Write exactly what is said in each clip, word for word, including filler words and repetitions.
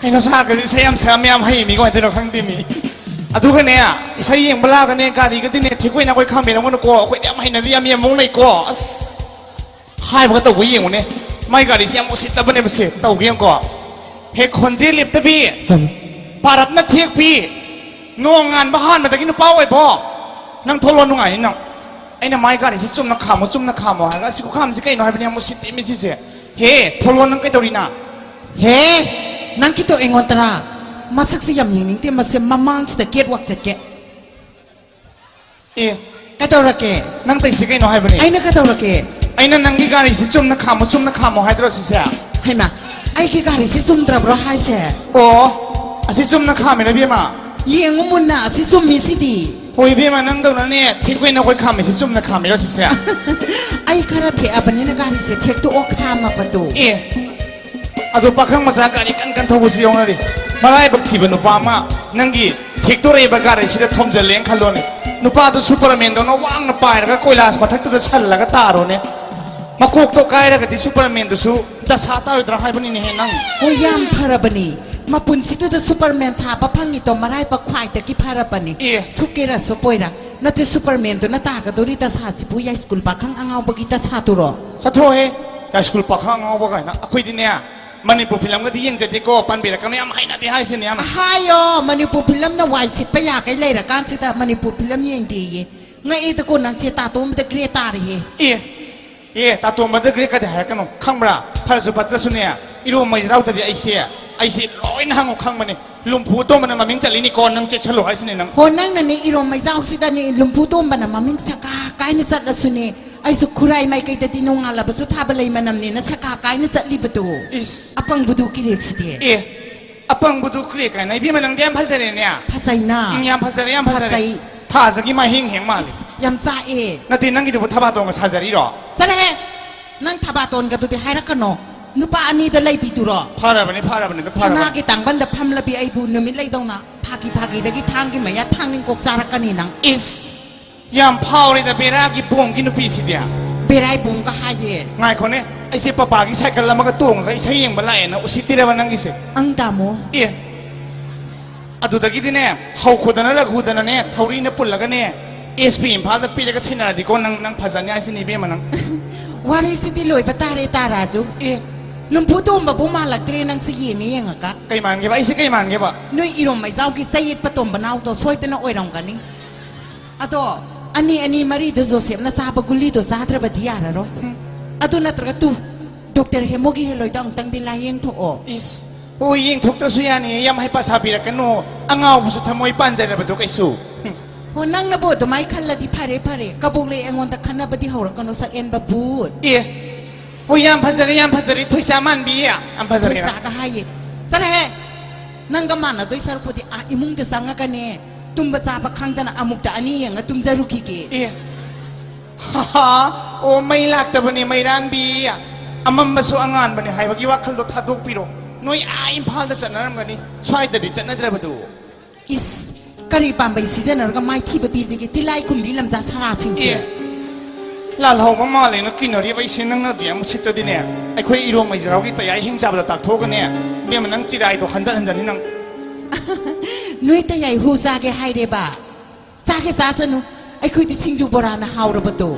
ꯀꯩꯅꯣ ꯁꯥꯔꯒꯗꯤ ꯏꯁꯩ ꯌꯥꯝ ꯁꯛ ꯌꯥꯝ ꯍꯩ ꯃꯤ ꯀꯃꯥꯏꯅ ꯇꯧꯔꯤꯅꯣ ꯈꯪꯗꯦ ꯃꯤ꯫ ꯑꯗꯨꯒꯅꯦ, ꯏꯁꯩ ꯌꯦꯡꯕ ꯂꯥꯛꯑꯒꯅꯦ ꯒꯥꯔꯤꯒꯗꯤꯅꯦ ꯊꯦꯛꯀꯣꯏ ꯅꯥꯀꯣꯏ ꯈꯥꯝꯕꯤꯔꯝꯒꯅꯨꯀꯣ꯫ ꯑꯩꯈꯣꯏꯗꯤ ꯌꯥꯝ ꯍꯩꯅꯗꯤ ꯌꯥꯝ ꯌꯦꯡꯕ ꯂꯩꯀꯣ꯫ ꯑꯁ, ꯍꯥꯏꯕꯒ ꯇꯧꯕ ꯌꯦꯡꯉꯨꯅꯦ꯫ ꯃꯥꯏ ꯒꯥꯔꯤꯁꯦ ꯌꯥꯝ ꯎꯁꯤꯠꯇꯕꯅꯦꯕ ꯁꯦ꯫ ꯇꯧꯒꯦ ꯌꯦꯡꯉꯨꯀꯣ꯫ ꯍꯦꯛ ꯈꯣꯟꯖꯦꯜ ꯂꯦꯞꯇꯕꯤ, ꯄꯥꯔꯞꯅ ꯊꯦꯛꯄꯤ, ꯅꯣꯡ ꯉꯥꯟꯕ ꯍꯥꯟꯕꯗꯒꯤ ꯅꯨꯄꯥ ꯑꯣꯏꯕꯣ꯫ ꯅꯪ ꯊꯣꯛꯂꯛꯑꯣ, ꯅꯨꯡꯉꯥꯏꯅꯤ ꯅꯪ꯫ ꯑꯩꯅ ꯃꯥꯏ ꯒꯥꯔꯤꯁꯦ ꯆꯨꯝꯅ ꯈꯥꯝꯃꯣ, ꯆꯨꯝꯅ ꯈꯥꯝꯃꯣ ꯍꯥꯏꯔꯒ ꯑꯁꯤ ꯈꯨꯈꯥꯝꯁꯦ ꯀꯩꯅꯣ ꯍꯥꯏꯕꯅꯤ, ꯌꯥꯝ ꯎꯁꯤꯠꯇꯦ ꯃꯤ ꯁꯤꯁꯦ꯫ ꯍꯦ, ꯊꯣꯛꯂꯛꯑꯣ, ꯅꯪ ꯀꯩꯗꯧꯔꯤꯅ? ꯍꯦ, ꯅꯪ ꯀꯤꯇꯣ ꯑꯩꯉꯣꯟꯗꯔꯥ? ꯃꯁꯛꯁꯤ ꯌꯥꯝ ꯌꯦꯡꯅꯤꯡꯗꯦ, ꯃꯁꯦ ꯃꯃꯥꯡꯁꯤꯗ ꯀꯦꯠ ꯋꯥꯛ ꯆꯠꯀꯦ꯫ ꯑꯦ, ꯀꯩꯗꯧꯔꯒꯦ? ꯅꯪ ꯇꯧꯏꯁꯦ ꯀꯩꯅꯣ ꯍꯥꯏꯕꯅꯦ? ꯑꯩꯅ ꯀꯩꯗꯧꯔꯒꯦ? ꯑꯩꯅ ꯅꯪꯒꯤ ꯒꯥꯔꯤꯁꯤ ꯆꯨꯝꯅ ꯈꯥꯝꯃꯣ, ꯆꯨꯝꯅ ꯈꯥꯝꯃꯣ ꯍꯥꯏꯗ꯭ꯔꯣ ꯁꯤꯁꯦ? ꯍꯩꯃꯥ, ꯑꯩꯒꯤ ꯒꯥꯔꯤꯁꯤ ꯆꯨꯝꯗ꯭ꯔꯕ꯭ꯔꯣ ꯍꯥꯏꯁꯦ? ꯑꯣ, ꯑꯁꯤ ꯆꯨꯝꯅ ꯈꯥꯝꯃꯤꯔ ꯏꯕꯦꯝꯃ? ꯌꯦꯡꯉꯨ ꯃꯨꯟꯅ, ꯑꯁꯤ ꯆꯨꯝꯃꯤꯁꯤꯗꯤ꯫ ꯍꯣꯏ ꯏꯕꯦꯝꯃ, ꯅꯪꯗꯧꯅꯅꯦ ꯊꯦꯛꯄꯩ ꯅꯈꯣꯏ ꯈꯥꯝꯃꯤꯁꯤ ꯆꯨꯝꯅ ꯈꯥꯝꯃꯤꯔꯣ ꯁꯤꯁꯦ? ꯑꯩ ꯈꯔ ꯊꯦꯛꯑꯕꯅꯤꯅ ꯒꯥꯔꯤꯁꯦ ꯊꯦꯛꯇꯣꯛꯑꯣ ꯈꯥꯝꯃꯕꯗꯣ꯫ ꯑꯦ, ꯑꯗꯣ ꯄꯥꯈꯪ ꯃꯆꯥ ꯒꯥꯔꯤ ꯀꯟ ꯀꯟ ꯊꯧꯕꯁꯤ ꯌꯦꯡꯉꯨꯅꯦ꯫ ꯃꯔꯥꯏꯕꯛ ꯊꯤꯕ ꯅꯨꯄꯥ ꯑꯃ ꯅꯪꯒꯤ ꯊꯦꯛꯇꯣꯔꯛꯏꯕ ꯒꯥꯔꯤꯁꯤꯗ ꯊꯣꯝꯖꯤꯜꯂꯦꯅ ꯈꯜꯂꯣꯅꯦ꯫ ꯅꯨꯄꯥꯗꯨ ꯁꯨꯄꯔꯃꯦꯟꯗꯧꯅ ꯋꯥꯡꯅ ꯄꯥꯏꯔꯒ ꯀꯣꯏꯂꯥꯁ ꯃꯊꯛꯇꯨꯗ ꯁꯜꯂꯒ ꯇꯥꯔꯣꯅꯦ꯫ ꯃꯀꯣꯛꯇꯣ ꯀꯥꯏꯔꯒꯗꯤ ꯁꯨꯄꯔꯃꯦꯟꯗꯨꯁꯨ ꯗꯁꯥ ꯇꯥꯔꯣꯏꯗ꯭ꯔꯥ ꯍꯥꯏꯕꯅꯤꯅꯦꯍꯦ ꯅꯪ꯫ ꯍꯣꯏ, ꯌꯥꯝ ꯐꯔꯕꯅꯤ꯫ ꯃꯄꯨꯟꯁꯤꯗꯨꯗ ꯁꯨꯄꯔꯃꯦꯟ ꯁꯥꯕ ꯐꯪꯉꯤꯗꯣ ꯃꯔꯥꯏꯕꯛ ꯈ꯭ꯋꯥꯏꯗꯒꯤ ꯐꯔꯕꯅꯤ꯫ ꯑꯦ꯫ ꯁꯨꯞꯀꯦꯔꯥ ꯁꯨꯞꯄꯣꯏꯔꯥ, ꯅꯠꯇꯦ, ꯁꯨꯄꯔꯃꯦꯟꯗꯨꯅ ꯇꯥꯒꯗꯧꯔꯤ ꯗꯁꯥꯁꯤꯕꯨ ꯌꯥꯏꯁ꯭ꯀꯨꯜ ꯄꯥꯈꯪ ꯑꯉꯥꯎꯕꯒꯤ ꯗꯁꯥꯗꯨꯔꯣ? ꯆꯠꯊꯣꯛꯑꯣꯍꯦ, ꯌꯥꯏꯁ꯭ꯀꯨꯜ ꯄꯥꯈꯪ ꯑꯉꯥꯎꯕ ꯀꯥꯏꯅ꯫ ꯑꯩꯈꯣꯏꯗꯤꯅꯦ, ꯃꯅꯤꯄꯨꯔ ꯐꯤꯂꯝꯒꯗꯤ ꯌꯦꯡꯖꯗꯦꯀꯣ, ꯄꯟꯕꯤꯔꯛꯀꯅꯨ, ꯌꯥꯝ ꯍꯩꯅꯗꯦ ꯍꯥꯏꯁꯤꯅꯦ ꯌꯥꯝ꯫ ꯍꯥꯏꯌꯣ, ꯃꯅꯤꯄꯨꯔ ꯐꯤꯂꯝꯅ ꯋꯥꯏ ꯁꯤꯠꯄ ꯌꯥꯈꯩ ꯂꯩꯔꯀꯥꯟꯁꯤꯗ ꯃꯅꯤꯄꯨꯔ ꯐꯤꯂꯝ ꯌꯦꯡꯗꯦꯌꯦ꯫ ꯉꯛꯏꯗꯀꯣ ꯅꯪꯁꯦ, ꯇꯥꯇꯣꯝꯕꯗ ꯒ꯭ꯔꯦ ꯇꯥꯔꯦꯍꯦ꯫ ꯑꯦ, ꯑꯦ, ꯇꯥꯇꯣꯝꯕꯗ ꯒ꯭ꯔꯦ ꯀꯗꯤ ꯍꯥꯏꯔꯛꯀꯅꯨ, ꯈꯪꯕ꯭ꯔꯥ? ꯐꯔꯁꯨ ꯐꯠꯇ꯭ꯔꯁꯨꯅꯦ, ꯏꯔꯣꯝ ꯃꯩꯖꯥꯎꯗꯗꯤ ꯑꯩꯁꯦ, ꯑꯩꯁꯦ ꯂꯣꯏꯅ ꯍꯪꯉꯨ ꯈꯪꯕꯅꯦ꯫ ꯂꯨꯝꯐꯨ ꯇꯣꯝꯕꯅ ꯃꯃꯤꯡ ꯆꯠꯂꯤꯅꯤꯀꯣ, ꯅꯪ ꯆꯦꯛꯁꯜꯂꯨ ꯍꯥꯏꯁꯤꯅꯦ ꯅꯪ꯫ ꯍꯣ, ꯅꯪꯅꯅꯦ ꯏꯔꯣꯝ ꯃꯩꯖꯥꯎꯁꯤꯗꯅꯦ ꯂꯨꯝꯐꯨ ꯇꯣꯝꯕꯅ ꯃꯃꯤꯡ ꯁꯀꯥ ꯀꯥꯏꯅ ꯆꯠꯂꯁꯨꯅꯦ, ꯑꯩꯁꯨ ꯈꯨꯔꯥꯏ ꯃꯥꯏꯀꯩꯗꯗꯤ ꯅꯣꯡꯉꯥꯜꯂꯕꯁꯨ ꯊꯥꯕ ꯂꯩ ꯃꯅꯝꯅꯦꯅ ꯁꯀꯥ ꯀꯥꯏꯅ ꯆꯠꯂꯤꯕꯗꯣ꯫ ꯏꯁ꯫ ꯑꯄꯪꯕꯗꯨ ꯀꯤꯔꯦꯛꯁꯤꯗꯤ꯫ ꯑꯦ, ꯑꯄꯪꯕꯗꯨ ꯀ꯭ꯔꯦ ꯀꯥꯏꯅ, ꯏꯕꯦꯝꯃ, ꯅꯪꯗꯤ ꯌꯥꯝ ꯐꯖꯔꯦꯅꯦ꯫ ꯐꯖꯩꯅ꯫ ꯎꯝ, ꯌꯥꯝ ꯐꯖꯔꯦ, ꯌꯥꯝ ꯐꯖꯔꯦ꯫ ꯐꯖꯩ꯫ ꯊꯥꯖꯒꯤ ꯃꯥ ꯍꯦꯡ ꯍꯦꯡ ꯃꯥꯜꯂꯤ꯫ ꯏꯁ, ꯌꯥꯝ ꯆꯥꯛꯑꯦ꯫ ꯅꯠꯇꯦ, ꯅꯪꯒꯤꯗꯨꯕꯨ ꯊꯕꯥꯇꯣꯟꯒ ꯁꯥꯖꯔꯤꯔꯣ? ꯆꯠꯂꯍꯦ! ꯅꯪ ꯊꯕꯥꯇꯣꯟꯒꯗꯨꯗꯤ ꯍꯥꯏꯔꯛꯀꯅꯣ꯫ ꯅꯨꯄꯥ ꯑꯅꯤꯗ ꯂꯩꯕꯤꯗꯨꯔꯣ? ꯐꯔꯕꯅꯤ, ꯐꯔꯕꯅꯤ, ꯐꯔꯕꯅꯤ꯫ ꯁꯅꯥꯒꯤ ꯇꯥꯡꯕꯟꯗ ꯐꯝꯂꯕꯤ ꯑꯩꯕꯨ ꯅꯨꯃꯤꯠ ꯂꯩꯗꯧꯅ ꯐꯥꯒꯤ ꯐꯥꯒꯤꯗꯒꯤ ꯊꯥꯡꯒꯤ ꯃꯌꯥ ꯊꯥꯡꯅꯤꯡꯀꯣꯛ ꯆꯥꯔꯛꯀꯅꯤ ꯅꯪ꯫ ꯏꯁ! ꯌꯥꯝ ꯐꯥꯎꯔꯦꯗ ꯕꯦꯔꯥꯒꯤ ꯕꯣꯝꯒꯤ ꯅꯨꯄꯤꯁꯤꯗꯤ꯫ ꯕꯦꯔꯥꯏ ꯕꯣꯝꯒ ꯍꯥꯏꯌꯦ꯫ ꯉꯥꯏꯈꯣꯅꯦ, ꯑꯩꯁꯦ ꯄꯄꯥꯒꯤ ꯁꯥꯏꯀꯜ ꯑꯃꯒ ꯇꯣꯡꯉꯒ ꯏꯁꯩ ꯌꯦꯡꯕ ꯂꯥꯛꯑꯦꯅ ꯎꯁꯤꯠꯇꯤꯔꯕ ꯅꯪꯒꯤꯁꯦ? ꯑꯪ, ꯇꯥꯃꯣ꯫ ꯑꯦ, ꯑꯗꯨꯗꯒꯤꯗꯤꯅꯦ, ꯍꯧꯈꯣꯗꯅ ꯔꯘꯨꯗꯅꯅꯦ, ꯊꯧꯔꯤꯅ ꯄꯨꯜꯂꯒꯅꯦ, ꯑꯦꯁ ꯄꯤ ꯏꯝꯐꯥꯜꯗ ꯄꯤꯔꯒ ꯁꯤꯟꯅꯔꯗꯤꯀꯣ, ꯅꯪ, ꯅꯪ ꯐꯖꯅꯤ ꯍꯥꯏꯁꯤꯅꯤ, ꯏꯕꯦꯝꯃ, ꯅꯪ꯫ ꯋꯥꯔꯤꯁꯤꯗꯤ ꯂꯣꯏꯕ ꯇꯥꯔꯦ, ꯇꯥꯔꯥꯖꯨ꯫ ꯑꯦ꯫ ꯂꯨꯝꯐꯨ ꯇꯣꯝꯕꯕꯨ ꯃꯥꯜꯂꯛꯇ꯭ꯔꯦ, ꯅꯪꯁꯦ ꯌꯦꯡꯉ ꯌꯦꯡꯉꯒ꯫ ꯀꯩ ꯃꯥꯟꯒꯦꯕ? ꯑꯩꯁꯦ ꯀꯩ ꯃꯥꯟꯒꯦꯕ? ꯅꯣꯏ ꯏꯔꯣꯝ ꯃꯩꯖꯥꯎꯒꯤ ꯆꯌꯦꯠꯄ ꯇꯣꯝꯕ ꯅꯥꯎꯗꯣ ꯁꯣꯏꯗꯅ ꯑꯣꯏꯔꯝꯒꯅꯤ꯫ ꯑꯗꯣ, ꯑꯅꯤ ꯑꯅꯤ ꯃꯔꯤꯗ ꯖꯣꯁꯦꯞꯅ ꯆꯥꯕ ꯒꯨꯂꯤꯗꯣ ꯆꯥꯗ꯭ꯔꯕꯗꯤ ꯌꯥꯔꯔꯣꯏ꯫ ꯎꯝ꯫ ꯑꯗꯨ ꯅꯠꯇ꯭ꯔꯒ ꯇꯨ, ꯗꯣꯛꯇꯔ ꯍꯦꯃꯣꯒꯤ ꯍꯦꯂꯣꯏꯗ ꯑꯃꯨꯛꯇꯪꯗꯤ ꯂꯥꯏꯌꯦꯡꯊꯣꯛꯑꯣ꯫ ꯏꯁ, ꯍꯣꯏ, ꯌꯦꯡꯊꯣꯛꯇ꯭ꯔꯁꯨ ꯌꯥꯅꯤꯌꯦ, ꯌꯥꯝ ꯍꯩꯄꯥ ꯁꯥꯕꯤꯔꯛꯀꯅꯨ꯫ ꯑꯉꯥꯎꯕꯁꯨ ꯊꯃꯣꯏ ꯄꯥꯟꯖꯔꯕꯗꯣ ꯀꯩꯁꯨ꯫ ꯍꯨꯝ꯫ ꯍꯣ, ꯅꯪꯅꯕꯨ ꯑꯗꯨꯃꯥꯏ ꯈꯜꯂꯗꯤ ꯐꯔꯦ, ꯐꯔꯦ꯫ ꯀꯕꯣꯛꯂꯩ ꯑꯩꯉꯣꯟꯗ ꯈꯟꯅꯕꯗꯤ ꯍꯧꯔꯛꯀꯅꯨ, ꯁꯛꯍꯦꯟꯕ ꯕꯨꯠ꯫ ꯑꯦ, ꯍꯣꯏ, ꯌꯥꯝ ꯐꯖꯔꯦ, ꯌꯥꯝ ꯐꯖꯔꯦ, ꯊꯣꯏꯁꯥ ꯃꯥꯟꯕꯤ, ꯌꯥꯝ ꯐꯖꯔꯦ꯫ ꯊꯣꯏꯁꯥꯒ ꯍꯥꯏꯌꯦ꯫ ꯆꯠꯂꯍꯦ! ꯅꯪꯒ ꯃꯥꯟꯅꯗꯣꯏ ꯁꯔꯨꯛꯄꯨꯗꯤ ꯑꯥ ꯏꯃꯨꯡꯗ ꯆꯪꯉꯒꯅꯦ, ꯇꯨꯝꯕ ꯆꯥꯕ ꯈꯪꯗꯅ ꯑꯃꯨꯛꯇ ꯑꯅꯤ ꯌꯦꯡꯉ ꯇꯨꯝꯖꯔꯨꯈꯤꯒꯦ꯫ ꯑꯦ, ꯍꯥ ꯍꯥ, ꯑꯣ, ꯃꯩ ꯂꯥꯛꯇꯕꯅꯦ, ꯃꯩꯔꯥꯟꯕꯤ꯫ ꯑꯃꯝꯕꯁꯨ ꯑꯉꯥꯟꯕꯅꯦ ꯍꯥꯏꯕꯒꯤ ꯋꯥꯈꯜꯗꯣ ꯊꯥꯗꯣꯛꯄꯤꯔꯣ꯫ ꯅꯣꯏ ꯑꯥ ꯏꯝꯐꯥꯜꯗ ꯆꯠꯅꯔꯝꯒꯅꯤ, ꯁ꯭ꯋꯥꯏꯗꯗꯤ ꯆꯠꯅꯗ꯭ꯔꯕꯗꯨ꯫ ꯏꯁ, ꯀꯔꯤ ꯄꯥꯝꯕꯩ ꯁꯤꯖꯤꯟꯅꯔꯒ ꯃꯥꯏꯊꯤꯕ ꯄꯤꯁꯤꯒꯦ? ꯇꯤꯜꯂꯥꯏ ꯈꯨꯝꯕꯤ ꯂꯝꯖꯥ ꯁꯔꯥꯁꯤꯡꯁꯦ꯫ ꯑꯦ, ꯂꯥꯜꯍꯧꯕ ꯃꯥꯜꯂꯦꯅ ꯀꯤꯅꯔꯤꯕ ꯑꯩꯁꯦ ꯅꯪꯅ ꯑꯗꯨ ꯌꯥꯝ ꯎꯁꯤꯠꯇꯗꯤꯅꯦ꯫ ꯑꯩꯈꯣꯏ ꯏꯔꯣꯝ ꯃꯩꯖꯔꯥꯎꯒꯤ ꯇꯌꯥꯏ ꯍꯤꯡ ꯆꯥꯕꯗ ꯇꯥꯛꯊꯣꯛꯑꯒꯅꯦ, ꯏꯕꯦꯝꯃ, ꯅꯪ ꯆꯤꯔꯥꯏꯗꯣ ꯍꯟꯖꯟ ꯍꯟꯖꯟꯅꯤ ꯅꯪ꯫ ꯅꯣꯏ ꯇꯌꯥꯏ ꯍꯨ ꯆꯥꯒꯦ ꯍꯥꯏꯔꯦꯕ? ꯆꯥꯒꯦ ꯆꯥꯁꯅꯨ, ꯑꯩꯈꯣꯏꯗꯤ ꯁꯤꯡꯖꯨ ꯕꯣꯔꯥꯅ ꯍꯥꯎꯔꯕꯗꯣ,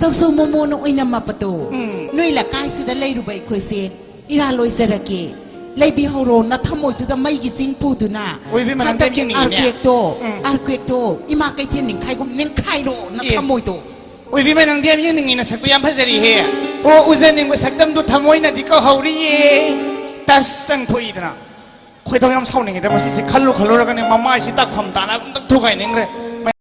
ꯆꯧꯁꯧ ꯃꯣꯃꯣꯅ ꯑꯣꯏꯅꯝꯃꯕꯗꯣ꯫ ꯎꯝ꯫ ꯅꯣꯏ ꯂꯩꯀꯥꯏꯁꯤꯗ ꯂꯩꯔꯨꯕ ꯑꯩꯈꯣꯏꯁꯦ ꯏꯔꯥ ꯂꯣꯏꯖꯔꯒꯦ꯫ ꯂꯩꯕꯤꯍꯧꯔꯣ ꯅꯊꯃꯣꯏꯗꯨꯗ ꯃꯩꯒꯤ ꯆꯤꯡ ꯄꯨꯗꯨꯅ꯫ ꯑꯣꯏꯕꯤ ꯃꯅꯝꯗꯤ ꯍꯟꯗꯛꯀꯤ ꯌꯥꯝ ꯌꯦꯡꯅꯤꯡꯉꯤꯅꯦ꯫ Earthquakeꯇꯣ, ꯎꯝ꯫ Earthquakeꯇꯣ ꯏꯃꯥ ꯀꯩꯊꯦꯜ ꯅꯤꯡꯈꯥꯏꯒꯨꯝ ꯅꯤꯡꯈꯥꯏꯔꯣ ꯑꯦ꯫ ꯅꯊꯃꯣꯏꯗꯣ꯫ ꯑꯣꯏꯕꯤ ꯃꯅꯝꯗꯤ ꯌꯥꯝ ꯌꯦꯡꯅꯤꯡꯉꯤ, ꯅꯁꯛꯇꯣ ꯌꯥꯝ ꯐꯖꯔꯤꯍꯦ꯫ ꯑꯣ, ꯎꯖꯅꯤꯡꯕ ꯁꯛꯇꯝꯗꯣ ꯊꯃꯣꯏꯅꯗꯤ ꯀꯧꯍꯧꯔꯤꯌꯦ꯫ ꯇꯁ ꯆꯪꯊꯣꯛꯏꯗꯅ꯫ ꯈꯣꯏꯗꯧ ꯌꯥꯝ ꯁꯥꯎꯅꯤꯡꯉꯤꯗ ꯃꯁꯤꯁꯦ, ꯈꯜꯂꯨ ꯈꯜꯂꯨꯔꯒꯅꯦ ꯃꯃꯥꯏꯁꯤ ꯇꯥꯛꯐꯝ ꯇꯥꯅ ꯑꯝꯇ ꯊꯨꯒꯥꯏꯅꯤꯡꯈ꯭ꯔꯦ꯫